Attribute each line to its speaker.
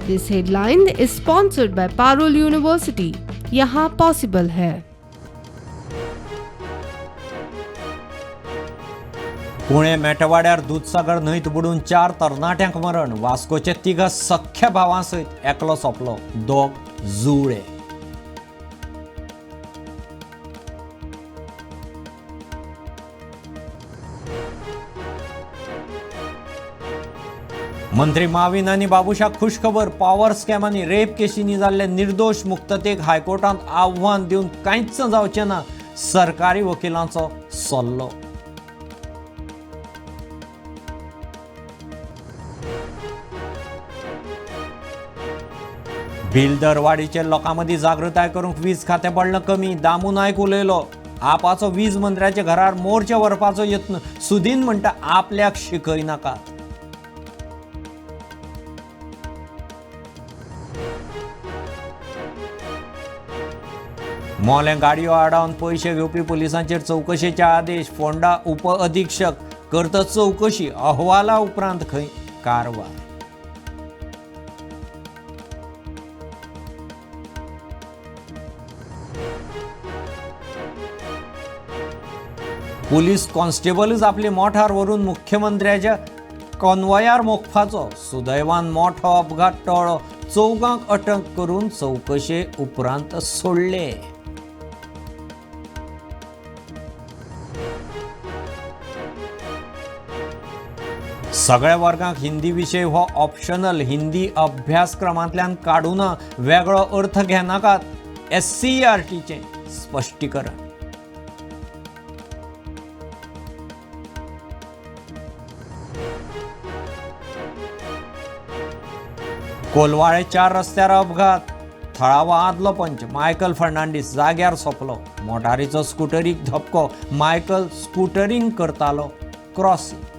Speaker 1: This headline is sponsored by Parul University. यहाँ possible है।
Speaker 2: पुणे मेटवाड्यार दुदसागर न्हंयत बुडून 4 तरणाट्यांक मरण. वास्कोचे 3 सख्ख्या भावां सयत एकलो सोंपलो, 2 जुळे. मंत्री माविन आनी बाबुशाक खुशखबर. पॉवर स्कॅम आनी रेप केशींनी जाल्ले निर्दोश मुक्ततेक हायकोर्टांत आव्हान दिवन कांयच जावचें ना, सरकारी वकिलांचो सल्लो. बील दरवाडीचेर लोकां मदीं जागृताय करूंक वीज खातें पडलां कमी. दामू नायक उलयलो. आपाचो वीज मंत्र्याच्या घरार मोर्चे व्हरपाचो यत्न. सुदीन म्हणटा आपल्याक शिकयनाकात. मोलें गाडयो आडावन पयशे घेवपी पुलिसांचेर चवकशेचे आदेश. फोंडा उपअधिक्षक करता चवकशी, अहवाला उपरांत खंय कारवाय. पुलीस कॉन्स्टेबलच आपली मोठार व्हरून मुख्यमंत्र्याच्या कॉन्वॉयार मोखपाचो. सुदैवान मोठो अपघात टळ्ळो. 4 अटक करून चवकशे उपरांत सोडले. सगळ्या वर्गांक हिंदी विशय हो ऑप्शनल. हिंदी अभ्यासक्रमांतल्यान काडूना, वेगळो अर्थ घेनाकात. SCERTचें स्पश्टीकरण. कोलवाळे 4 रस्त्यार अपघात. थळावो आदलो पंच मायकल फर्नांडीस जाग्यार सोंपलो. मोटारीचो स्कुटरीक धपको. मायकल स्कुटरींग करतालो क्रॉसिंग.